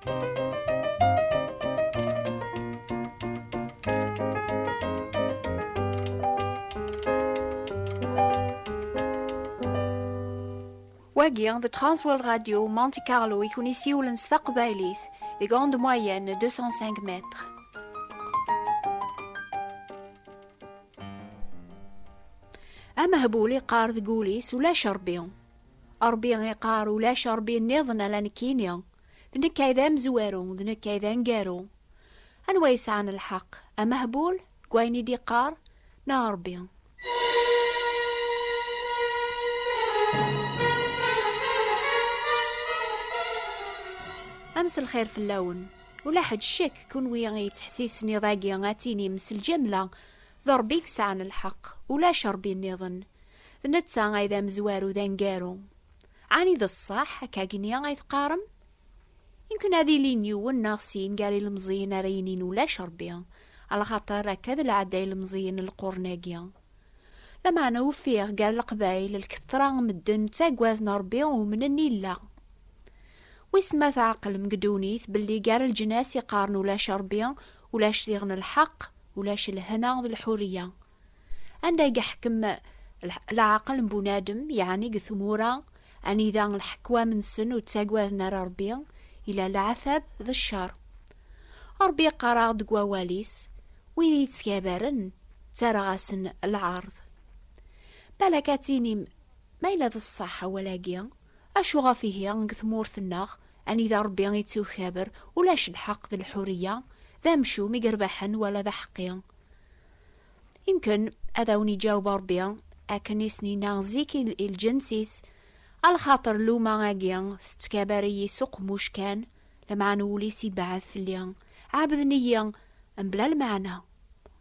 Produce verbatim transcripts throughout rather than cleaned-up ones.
Wagi d Transworld Radio Monte Carlo i kun-isiwlen s taqbaylit deg onde moyenne deux cent cinq mètres. Amehbul iqqar deg wul-is ulac Ṛebbi. Ṛebbi iqqar ulac Ṛebbi nniḍen ala nekkini. D nekk ay d amezwaru, d nekk ay d aneggaru. Anwa yesɛan lḥeqq, amehbul deg wayen i d-iqqar, neɣ Ṛebbi? Amselxir fell-awen. Ulaḥed ccek, kunwi yettḥessisen iḍ-agi ad tinim s lǧemla d Ṛebbi i yesɛan lḥeqq, ulac Ṛebbi nniḍen. D netta ay d amezwaru d aneggaru. Ɛni d ṣṣeḥ, akkagni ay teqqarem? Yemken ad ilin yiwen neɣ sin gar ilemẓiyen ara yinin ulac Ṛebbi, alaxaṭer akka d lɛada ilemẓiyen n lqurn-agi. Lameɛna ufiɣ gar Leqbayel lketra n medden ttaggaden Ṛebbi, umnen illa. Wis ma tɛeqlem deg ddunit belli gar leǧnas iqqaren ulac Ṛebbi, ulac diɣen lḥeqq, ulac lehna d lḥuriya. Anda i yeḥkem lḥ-, leɛqel n bunadem, yeɛni deg tmura anida leḥkwam-nsen ur ttaggaden ara Ṛebbi, ila leɛtab d ccer. Ṛebbi yeqqar-aɣ deg wawal-is, wid yettgabaren, ttarraɣ-asen lɛerḍ. Balak ad tinim, ma yella d ṣṣeḥ awal-agi, acu ɣef ihi deg tmurt-nneɣ, anida Ṛebbi ittukaber, ulac lḥeqq d lḥuriya, d amcum i yerbaḥen wala d aḥeqqi? Imken ad awen-iǧaweb Ṛebbi, akken i sen-yenna zik i, i lǧens-is, alaxaṭer lluma-agi tettkabar-iyi s uqemmuc kan, lameɛna wul-is ibɛed fell-i, ɛebden-iyi mebla lmeɛna.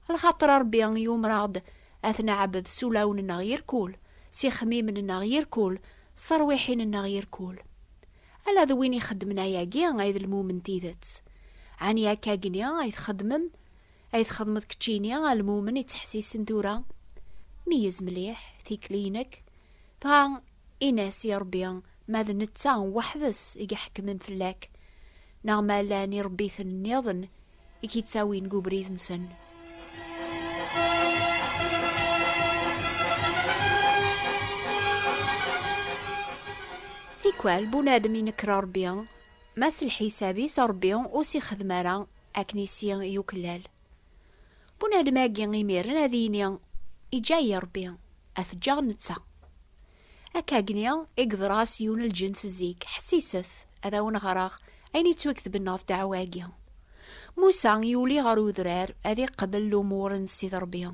Alaxaṭer Ṛebbi yumer-aɣ-d ad t-neɛbed s ulawen-nneɣ irkul, s ixemmimen-nneɣ irkul, s terwiḥin-nneɣ irkul. Ala d win ixeddmen ayagi ay d lmumen n tidet. Ɛni akkagni ay txeddmem, ay txedmeḍ keččini a lmumen ittḥessisen tura? Meyyez mliḥ tikli-inek, dɣa in-as i Ṛebbi ma d netta weḥd-s i iḥekmen fell-ak, neɣ ma llan iṛebbiten nniḍen i k-ittawin deg ubrid-nsen. Tikwal, bunadem inekker Ṛebbi, ma s lḥisab-is Ṛebbi ur s-ixdem ara akken i s-yuklal. Bunadem-agi imiren ad yini, iǧǧa-yi Ṛebbi, ad t-ǧǧeɣ netta. Akkagni i yeḍra s yiwen n lǧens zik, ḥessiset, ad awen-ɣreɣ ayen yettwaketben ɣef ddeɛwa-agi. Musa yuli ɣer udrar ad iqbel lumuṛ n Sidi Ṛebbi.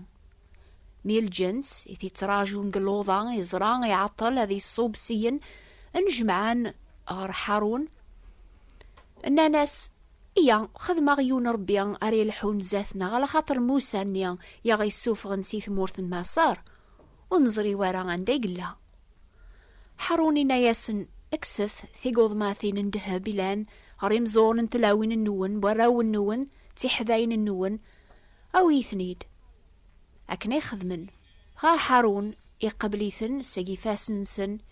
Mi lǧens i t-ittraǧun deg luḍa iẓra iɛeṭṭel ad iṣub syen, nnejmaɛen ɣer Ḥarun, nnan-as, iyya, xedmeɣ yiwen Ṛebbi ara yelḥun zdat-neɣ, alaxaṭer Musa-nni i aɣ-yessufɣen si tmurt n Maṣer, ur neẓri wara anda i yella. Ḥarun inna-yasen, kkset tiguḍmatin n ddheb ilan ɣer imẓuren n tlawin-nwen, n warraw-nwen, d tiḥdayin-nwen, awi-ten-id. Akken ay xedmen. Ɣer Ḥarun, iqbel-iten seg ifassen-nsen,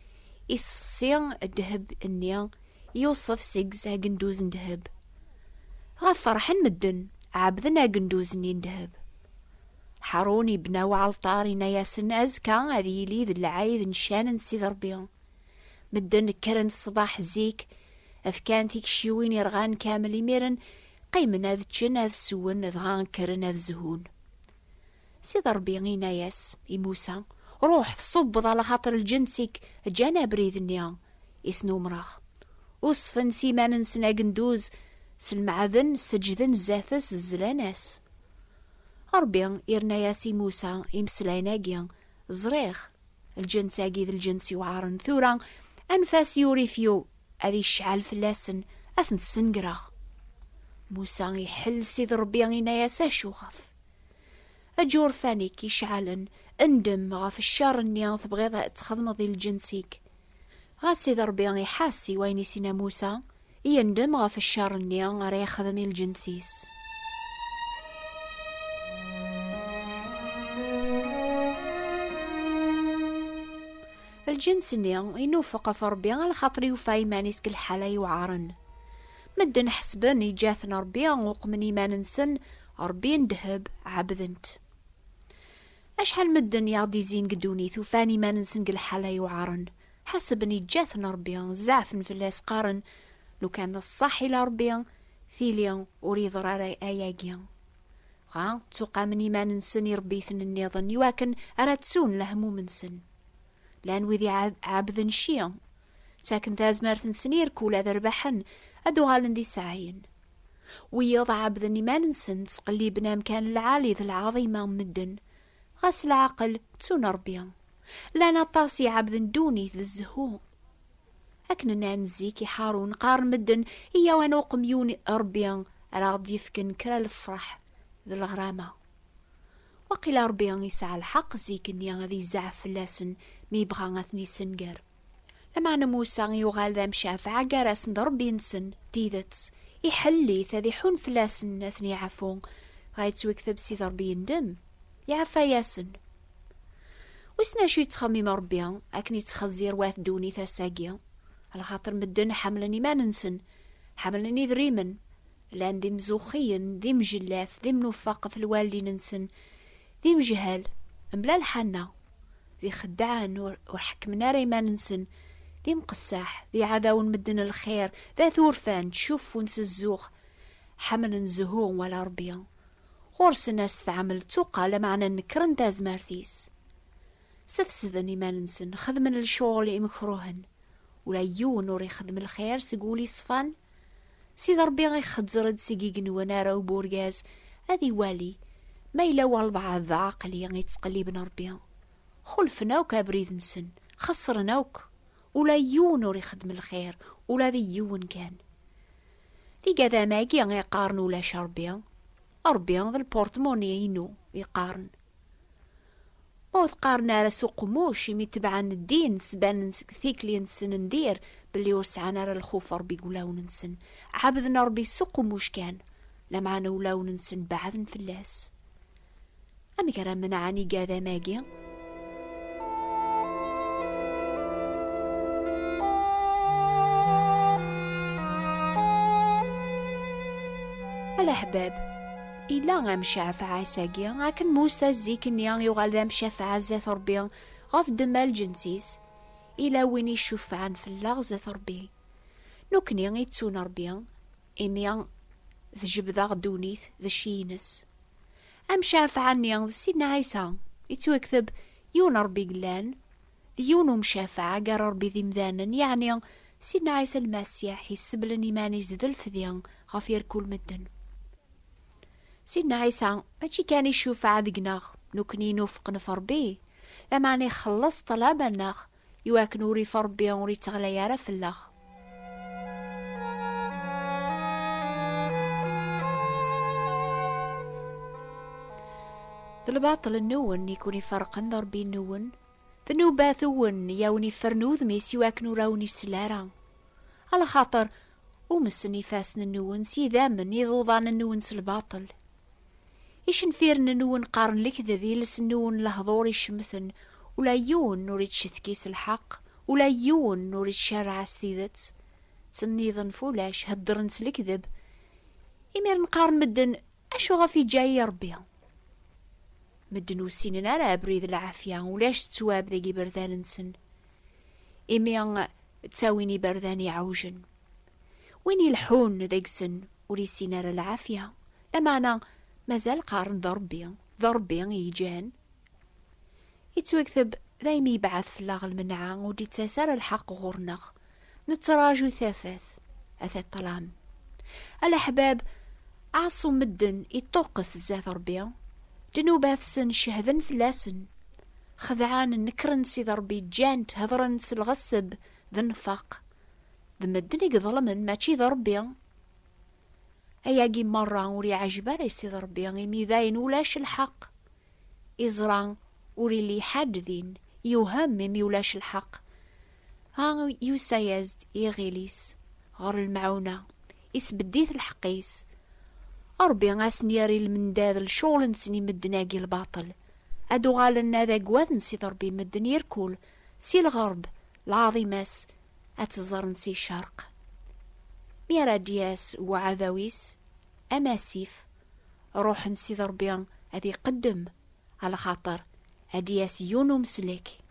issefsi ddheb-nni, Yusef seg-s agenduz n ddheb. Ɣef ferḥen medden, ɛebden agenduz-nni n ddheb. Ḥarun ibna uɛalṭar, inna-yasen, azekka ad yili d lɛid n ccan n Sidi Ṛebbi. Medden kkren ṣṣbeḥ zik, fkan tikciwin irɣan kamel, imiren qqimen ad ččen, ad swen, dɣa kkren ad zhun. Sidi Ṛebbi inna-yas i Musa, ruḥ tṣubbeḍ alaxaṭer lǧens-ik ǧǧan abrid-nni i sen-umreɣ. Usfen s iman-nsen agenduz, s lmeɛden, seǧden zdat-s, zlan-as. Ṛebbi irna-yas i Musa imeslayen-agi, ẓriɣ, lǧens-agi d lǧens iweɛṛen, tura anef-as i urifyu ad icɛel fell-asen, ad ten-ssengreɣ. Musa iḥell Sidi Ṛebbi, inna-yas, acuɣef? Eǧǧ urfan-ik iceɛlen, ndem ɣef ccer-nni tebɣiḍ ad txedmeḍ i lǧens-ik. Ɣas Sidi Ṛebbi iḥass i wayen i s-inna Musa, yendem ɣef ccer-nni ara yexdem i lǧens-is. Lǧens-nni inufeq ɣef Ṛebbi, alaxaṭer yufa iman-is deg lḥala iweɛṛen. Medden ḥesben iǧǧa-ten Ṛebbi, uqmen iman-nsen Ṛebbi n ddheb, ɛebden-t. Acḥal medden i aɣ-d-izzin deg ddunit, ufan iman-nsen deg lḥala yuɛren. Ḥasben iǧǧa-ten Ṛebbi, zeɛfen fell-as, qqaren: "Lukan d ṣṣeḥ ila Ṛebbi, tili ur yeḍra ara ayagi." Dɣa ttuqamen iman-nsen i ṛebbiten nniḍen iwakken ara ttun lehmum-nsen. Llan wid iɛa-, iɛebden cci, ttaken tazmert-nsen i rkul ad rebḥen, ad uɣalen d iseɛyen. Wiyaḍ ɛebden iman-nsen, ttqelliben amkan lɛali d lɛaḍima n medden. Ɣas leɛqel, ttun Ṛebbi. Llan aṭas iɛebden ddunit d zzhu. Akken nnan zik i Ḥarun, qqaren medden: "Iyyaw ad nuqem yiwen Ṛebbi ara ɣ-d-yefken kra lefṛeḥ d leɣrama." Waqila Ṛebbi yesɛa lḥeqq zik-nni ad izɛef fell-asen mi yebɣa ad ten-issenger. Lameɛna Musa yuɣal d amcafeɛ gar-asen d Ṛebbi-nsen, d tidet, iḥell-it ad iḥun fell-asen, ad ten-iɛfu, dɣa yettwekteb Sidi Ṛebbi yendem, iɛfa-yasen. Wissen acu yettxemmim Ṛebbi akken yettxezzir wat ddunit ass-agi? Lxaṭer medden ḥemmlen iman-nsen, ḥemmlen idrimen, llan d imzuxxiyen, d imjellaf, d imnufaq ɣef lwaldin-nsen, d imejhal, mebla lḥanna, d ixeddaɛen, ur, ur ḥekkmen ara iman-nsen, d imqessaḥ, d iɛdawen medden lxir, d at urfan, ttcuffun s zzux, ḥemmlen zzhu wala Ṛebbi. Ɣur-sen asteɛmel d tuqqal, lameɛna nekren tazmert-is. Sefsden iman-nsen, xedmen lecɣal imekruhen. Ula yiwen ur ixeddem lxir seg wul iṣfan. Sidi Ṛebbi ixezzer-d seg igenwan arraw n urgaz ad iwali ma yella walbeɛḍ d aɛeqli yettqelliben Ṛebbi. Xulfen akk abrid-nsen, xeṣren akk. Ula yiwen ur ixeddem lxir, ula d yiwen kan. D igadam-agi i qqaren ulac Ṛebbi. Ṛebbi d lpurṭmuni-inu, i qqaren. Ma ur t-qqaren ara s uqemmuc, imi tebɛen ddin, sbanen seg tikli-nsen n dir belli ur sɛan ara lxuf Ṛebbi deg wulawen-nsen. Ɛebden Ṛebbi s uqemmuc kan, lameɛna ulawen-nsen beɛden fell-as. Amek ara menɛen igadam-agi? A leḥbab, ila amcafeɛ ass-agi, akken Musa zik-nni yuɣal d amcafeɛ zdat Ṛebbi ɣef ddemma lǧens-is, ila win icufɛen fell-aɣ zdat Ṛebbi. Nekni i ttun Ṛebbi, imi tjebd-aɣ ddunit d cci-ines. Amcafeɛ-nni d Sidna Ɛisa, ittwakteb yiwen Ṛebbi yellan, d yiwen umcafeɛ gar Ṛebbi d imdanen, yeɛni Sidna Ɛisa Lmasiḥ isseblen iman-is d lefdi ɣef irkul medden. Sidna Ɛisa mačči kan icufeɛ deg-neɣ, nekni inufqen ɣef Ṛebbi, lameɛna ixelleṣ ṭṭlaba-nneɣ, iwakken urrif n Ṛebbi ur itteɣlay ara fell-aɣ. D lbaṭel-nwen i ken-iferqen d Ṛebbi-nwen, d nnubat-nwen i awen-iffren udem-is iwakken ur awen-isell ara. Alaxaṭer umsen ifassen-nwen s idammen iḍuḍan-nwen s lbaṭel. Icenfiren-nwen qqaren lekdeb, iles-nwen lehḍur icemten, ula yiwen ur ittcetki s lḥeqq, ula yiwen ur ittcarreɛ s tidet. Ttnniḍen f ulac, heddren s lekdeb. Imiren qqaren medden: "Acu ɣef iǧǧa-yi Ṛebbi?" Medden ur ssinen ara abrid n lɛafya, ulac ttwab deg iberdan-nsen. Imi ttawin iberdan iɛewjen. Win ileḥḥun deg-sen ur issin ara lɛafya, lameɛna mazal qqaren d Ṛebbi, d Ṛebbi i yi-ǧǧan. Ittwakteb: "Daymi yebɛed fell-aɣ lmenɛa, ur d-ittas ara lḥeqq ɣur-neɣ. Nettraǧu tafat, ata ṭṭlam." A leḥbab, ɛaṣu medden iṭṭuqqet zdat Ṛebbi, ddnubat-sen cehden fell-asen. Xedɛen, nekren Sidi Ṛebbi, ǧǧan-t, hedren s lɣeṣṣeb d nnfaq. D medden i iḍelmen, mačči d Ṛebbi. Ayagi merra ur iɛejjeb ara i Sidi Ṛebbi, imi dayen ulac lḥeqq. Iẓra ur illi ḥedd din, yewhem imi ulac lḥeqq. Ha yusa-yas-d iɣil-is ɣer lmeɛuna, isbedd-it lḥeqq-is. Ṛebbi a sen-yerr i lmendad lecɣal-nsen i medden-agi lbaṭel. Ad uɣalen ad agwaden Sidi Ṛebbi medden irkul, si lɣerb, lɛaḍima-s ad tt-ẓren si ccerq. Mi ara d-yas uɛdaw-is, am asif, ruḥ n Sidi Ṛebbi ad iqeddem, ɛlaxaṭer ad d-yas yiwen umeslak.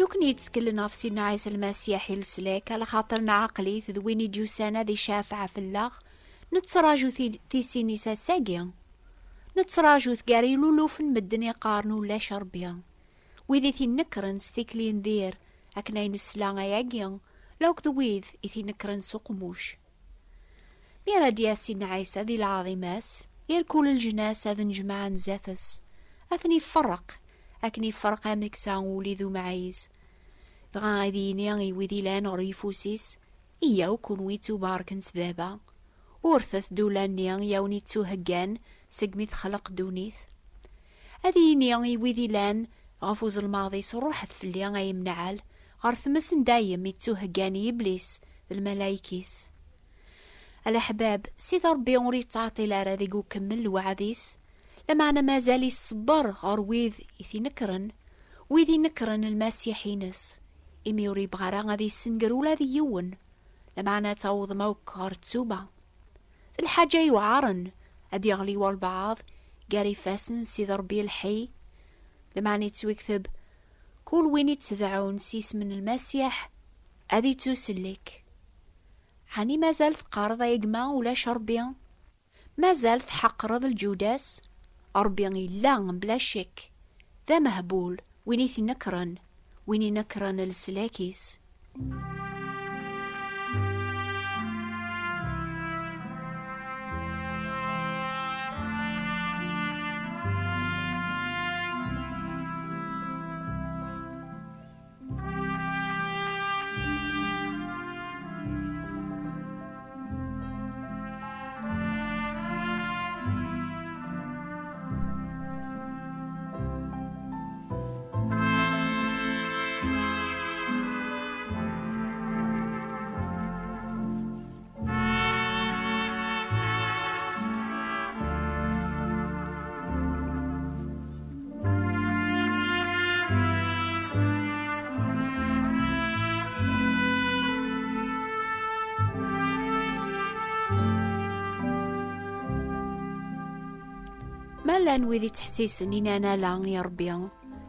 Nekkni yettkellen ɣef Sidna Ɛisa Lmasiḥ i leslak, alaxaṭer nɛaqel-it d win i d-yusan ad icafeɛ fell-aɣ, nettraǧu ti-, tisin-is ass-agi. Nettraǧu-t gar ilulufen medden iqqaren ulac Ṛebbi. Wid i t-inekkren s tikli n dir, akken ay nesla ayagi, la akked wid i t-inekkren s uqemmuc. Mi ara d-yas Sidna Ɛisa di lɛaḍima-s, irkul leǧnas ad nnejmaɛen zdat-s, ad ten-iferreq, akken iferreq ameksa uli d umeɛyiz. Dɣa ad yini i wid ilan ɣer yifus-is, iyyaw kunwi ttubarken s baba, urtet-d ula-nni i awen-ittuheggan segmi texleq ddunit. Ad yini i wid ilan ɣef uzelmaḍ-is, ruḥet fell-i ay imneɛal, ɣer tmes n dayem ittuheggan i Iblis d lmalayek-is. A leḥbab, Sidi Ṛebbi ur yettɛeṭṭil ara deg ukemmel lweɛd-is, lameɛna mazal iṣebber ɣer wid i t-inekkren, wid inekkren Lmasiḥ-ines, imi ur yebɣi ara ad yessenger ula d yiwen, lameɛna ad tawḍem akk ɣer ttuba. D lḥaǧa yuɛren ad yeɣli walbeɛḍ gar ifassen n Sidi Ṛebbi lḥi, lameɛna yettwikteb: "Kul win ittedɛun s yisem n Lmasiḥ ad ittusellek." Ɛni mazal teqqareḍ, ay gma, ulac Ṛebbi? Mazal tḥeqreḍ lǧudas? Ṛebbi illa, bla ccek, d amehbul win i t-inekkren, win inekkren leslak-is. Ma llan wid ittḥessisen, inan ala i Ṛebbi,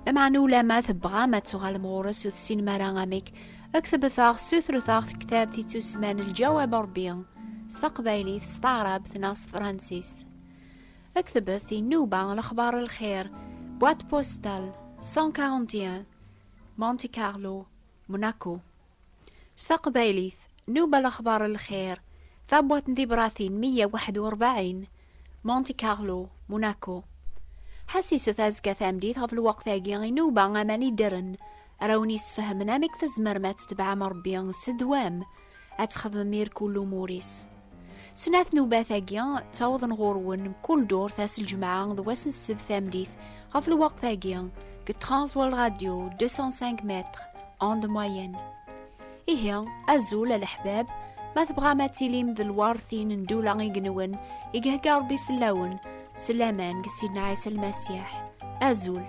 lameɛna ulama tebɣam ad tuɣalem ɣur-s ur tessinem ara amek, ktbet-aɣ, sutret-aɣ tektabt ittusemman Lǧawab Ṛebbi, s taqbaylit, s taɛrabt neɣ s tefransist. Ktbet i nnuba Lexbar Lxir, boîte postale cent quarante et un, Monte Carlo, Monaco. S taqbaylit, nnuba Lexbar Lxir, tabwaṭ n tibratin meyya u waḥed u rebɛin, Monte Carlo, Monaco. Ḥassiset azekka tameddit ɣef lweqt-agi i nnuba Aman Iddren, ara wen-yesfehmen amek tzemrem ad tetbeɛem Ṛebbi s ddwam, ad txedmem irkul lumuṛ-is. Snat nnubat-agi ttawḍen ɣur-wen mkul ddurt ass n lǧemɛa d wass n ssebt tameddit ɣef lweqt-agi deg Transworld Radio deux cent cinq mètres, onde moyenne. Ihi, azul a leḥbab, ma tebɣam ad tilim d lwartin n ddula igenwen i ihegga Ṛebbi fell-awen, s laman deg Sidna Ɛisa Lmasiḥ. Azul.